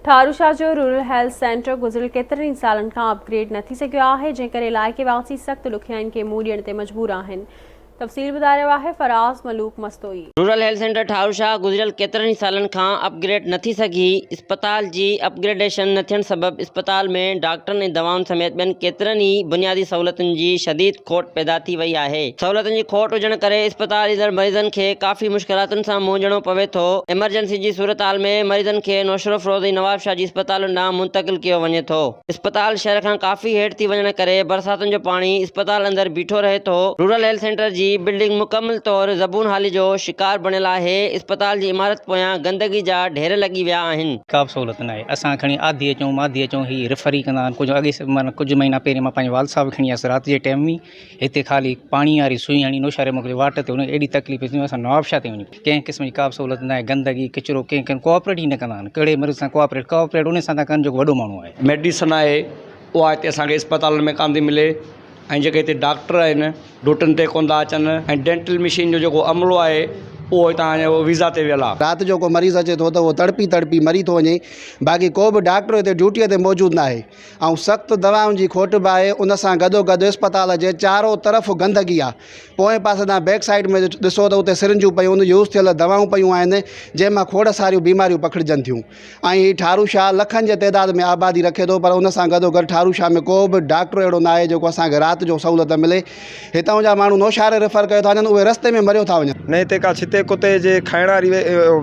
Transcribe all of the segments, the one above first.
ٺاروشاه جو rural health centre گذريل ڪيترن ئي سالن کان اپ گريڊ نه ٿي سگهيو آهي، جنهن ڪري علائقي واسي سخت ڏکيائين کي منهن ڏيڻ تي مجبور آهن. تفصيل ٻڌائي رهيو آهي Faraz Malook Mastoi. Rural health centre Tharushah گذريل ڪيترن ئي سالن کان اپ گريڊ نه ٿي سگهي، اسپتال جي اپ گريڊيشن نه ٿيڻ سبب اسپتال ۾ ڊاڪٽرن ۽ دوائن سميت ٻين ڪيترن ئي بنيادي سهولتن جي شديد کوٽ پيدا ٿي وئي آهي. سهولتن جي کوٽ هجڻ ڪري اسپتال ايندڙ مريضن کي ڪافي مشڪلاتن سان منهن ڏيڻو پوي ٿو. ايمرجنسي جي صورتحال ۾ مريضن کي نوشهروفيروز ۽ نوابشاهه جي اسپتالن ڏانهن منتقل ڪيو وڃي ٿو. اسپتال شهر کان ڪافي هيٺ ٿي وڃڻ ڪري برساتن جو پاڻي اسپتال اندر بيٺو رهي ٿو. رورل هيلٿ سينٽر جي بلڊنگ مڪمل طور زبون حالي جو شڪار بڻيل آهي. اسپتال جي عمارت پويان گندگي جا ڍير لڳي ويا آهن. ڪا به سهولت ناهي اسان کڻي آڌي اچون ماڌي اچون هي ريفر ئي ڪندا آهن ڪجهه اڳي معنيٰ ڪجهه مهينا پهرين مان پنهنجي والد صاحب کي کڻي آيس رات جي ٽيم ۾ هتي خالي پاڻي واري سوئي هڻي نوشهري موڪلي واٽ تي هن کي ايڏي تڪليف ٿي اسان نوابشاهه تائين وڃي ڪنهن قسم جي ڪا به سهولت ناهي گندگي ڪچرو ڪنهن ڪنهن ڪوآپريٽ ئي نه ڪندا آهن ڪهڙي مريض سان ڪوآپريٽ ڪوآپريٽ ان سان ٿا ڪن جيڪو وڏو ماڻهو آهي. ميڊيسن آهي اها هتي اسان کي اسپتالن ۾ ڪانه ٿي ملي ۽ جيڪي هتي ڊاڪٽر آهن ڊوٽن تي ڪونه ٿا اچن ۽ ڊينٽل مشين جو جيڪو عملو آهي اهو هتان جو ويزا تي ويل آهي. رات جو ڪو مريض اچي ٿو ته اهو تڙپي تڙپي مري ٿو وڃي باقي ڪو به ڊاڪٽر هتي ڊيوٽيء تي موجود ناهي. ۽ سخت دوائن جي کوٽ به آهي ان سان گڏوگڏ اسپتال جي چارو طرف گندگي آهي پوئين پاسي تان بيڪ سائيڊ ۾ ڏسو ته اتي سرنجون پيون يوز ٿيل دوائون پيون آهن جنهن مان کوڙ ساريون بيماريون پکڙجن ٿيون ۽ هي ٺارو شاهه لکن جي تعداد ۾ آبادي رکي ٿو پر ان سان گڏوگڏ ٺارو شاهه ۾ ڪو به ڊاڪٽر اهڙو نه آهي جيڪو اسان کي رات جو سهولت ملي هتان جا ماڻهو نوشهري ريفر ڪيو ٿا وڃن اهي رستي ۾ مريو ٿا وڃن. نه هتي ڪا ڇتي ڪتي جي کائڻ واري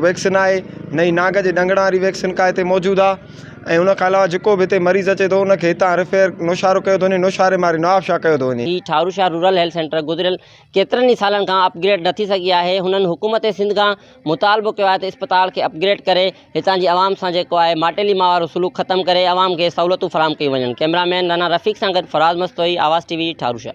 ويڪسين آهي نه ئي نانگ جي ڏنگڻ واري ويڪسين ڪا هتي موجود آهي ۽ ان کان علاوه جيڪو به هتي مريض اچي ٿو ان کي هتان ريفير نوشهرو ڪيو ٿو وڃي نوشهري مان وري نوابشاهه ڪيو ٿو وڃي. هي ٺاروشاه رورل هيلٿ سينٽر گذريل ڪيترن ئي سالن کان اپ گريڊ نه ٿي سگهي آهي هنن حڪومت سنڌ کان مطالبو ڪيو آهي ته اسپتال کي اپ گريڊ ڪري هتان جي عوام سان جيڪو آهي ماٽيلي ماء وارو سلوڪ ختم ڪري عوام کي سهولتون فراهم ڪيون وڃن ڪئميرا مين رانا رفيق سان گڏ فراز مستوئي آواز ٽي وي ٺاروشاه.